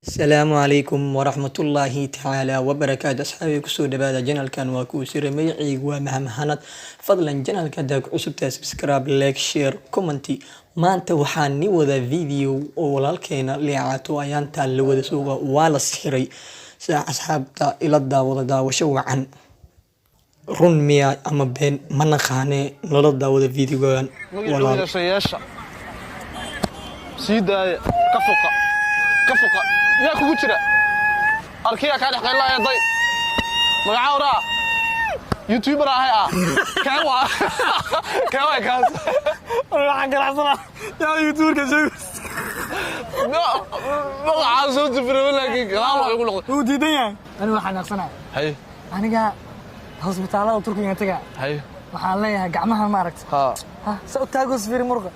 Asalaamu calaykum waraxmatullaahi tacaala wabarakaatu. Asxaabii, kusoo dhawaada channelkan. Waa kuu sira, magacaygu waa Maxamed Hanad. Fadlan, channelka haddaa ku cusubtahay, subscribe, like, share, comment. Maanta waxaan ni wadaa video oo walaalkeena Liicaato ayaantaan la wada suuqa waa la sixiray. Sida asxaabta ila daawada, daawasho wacan. Run miya ama been ma naqaane, nala daawada videogan walaal. Magaciisa yeesha, sii daaya, ka fuqa, ka fuqa. Yaa kugu jira? Arkiyaa kaa dhex qaylaya? Day, magacaa waraa? YouTuber ahay ah. Kee waa? Kee waa kaas? Waxaan ganacsanaa yaa YouTuberka sheegay. Magacaa soo jifray, laakiin gadaal waa igu noqday. Wuu diidan yahay. Aniga waxaan naqsanaa Hay. Aniga hosbitaalada Turkiga taga. Hay. Waxaan leeyahay gacmaha, maaragta, ha sa u taagoo sfiiri muruqa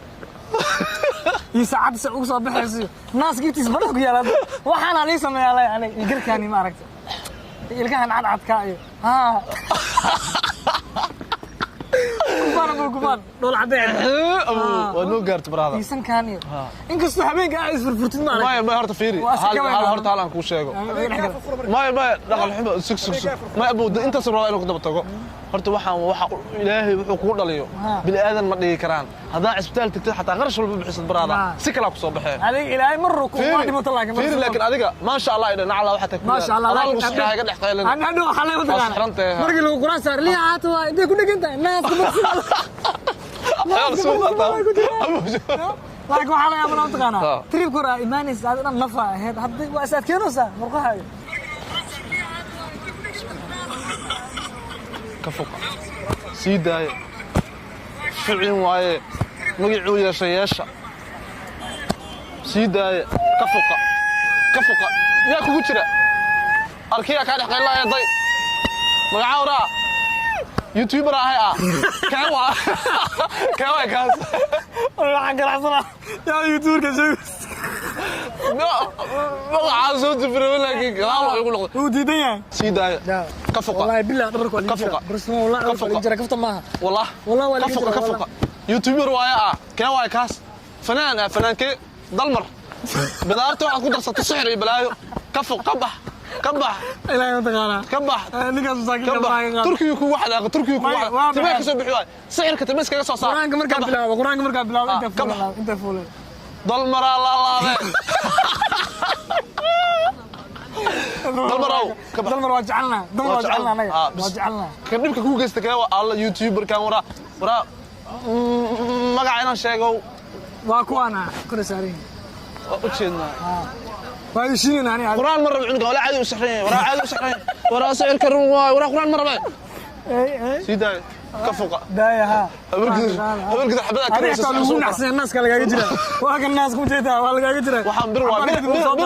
iyo saacadda sa ugu soo baxayso, naaska iftiis badha ku yaala. Waxaana lii sameeyaa leeyahay aniga iyo garkaani, maaragta, iyo ilkahan cadcadka iyo ha kufaan abu kufaan dhool cadeen. Waa noo gaarta, brother. Iyo sankaan iyo inkastoo habeenka aa isfurfurtid, maaragta. Maya, maya, horta fiiri. Waa si hal ka hal weyn. Horta hal aan kuu sheego. Maya, maya, dhaqan xumo. Sug, sug, sug. Maya, abu, intaas rabaa inuu ku daba tago. Horta waxaan waxa Ilaahay wuxuu kugu dhaliyo bini aadan ma dhigi karaan. Haddaa cisbitaal tagtid, xataa qarash walba bixisad, brother, si kalaa ku soo baxee. Adiga Ilaahay mar ku waa dhimato, laakiin fiiri, laakiin adiga maasha Allah idha nacla waxaa tahay. Maasha Allah. Adaa lagu sixraa, iga dhex qaylin. Ani hadhow waxaa leeyahay Waa mataqaana sixran tahay, ha. Markii lagu quraan saar, Liicaato waa intay ku dhegan tahay naaska barsi. Ayaal soo qaataa. Laakiin waxaa laga yaabaa, mataqaanaa, trip kor aa imaanaysa, aad dhan nafa ahayd, hadda waa is adkeynaysaa murqahaaga. Ka fuqa, sii daaya, ficin waaye. Magacuu yeesha, yeesha, sii daaya, ka fuqa, ka fuqa. Yaa kugu jira? Arkiyaa kaa dhex qaylaya? Day, magacaa waraa? YouTuber ahay ah. Kee waa? Kee waa kaas? Waxaan ganacsanaa yaa YouTuberka sheegay. Magacaa soo jifray, laakiin gadaal waa igu noqday. Wuu diidan yahay. Sii daaya, ka fuqa. Wallahi billah, dhabarka waa Ka liga jira. fuqa. Barasmo wallahi Ka dhabarka waa liga fuqa. jira, kafta maaha. Wallah. Wallah waa ka liga fuqa. jira, Ka fuqa. YouTuber waaye ah. Kee waaye kaas? Fanaan ah? Fanaankee? Dalmar bidaarta waxaad ku darsatay sixir iyo balaayo. Ka fuq, ka bax, ka bax. Ilaahay mataqaanaa. Ka bax. Ninkaas masaakiinka Ka bax. baaga. Turkiga kugu xadaaqa, Turkiga kugu Maya, waa xadaaqa, timaha maxay? ka soo bixi waay, sixirka tima iskaga soo saar. Quraanka markaa Ka bax. bilaabo, quraanka markaa bilaabo, Ah, inta ka bax. fuulan, inta fuulan. Dalmaraa laalaabe, Dalmarow, ka bax. Dalmar waa jecelnaa, Dalmar waa jecelnaa anaga. Ah, bis. Waa jecelnaa. Ka dhibka kugu geysta kee waa? Alla, YouTuberkan waraa, waraa, magaca inaan sheego. Waa kuwaana kor saaran yihiin. Waa u jeednaa. Waa heshiinayna aniga. Quraan ma rabo cunuga, walaa caadi u sixran yahay, waraa caadi u sixran yahay, waraa sixirka run waay, waraa quraan ma rabe. Ey, ey. Sii daaya, ka fuqa. Daaya ha. Habarkiisa, habarkiisa xabadaa Adiga karaysa. xitaa lagu nacsan, naaska lagaaga jira. Waa kan naaska ujeedaa, waa lagaaga jira. Waxaan bir waa Cabaar bir kadib wuu soo bir.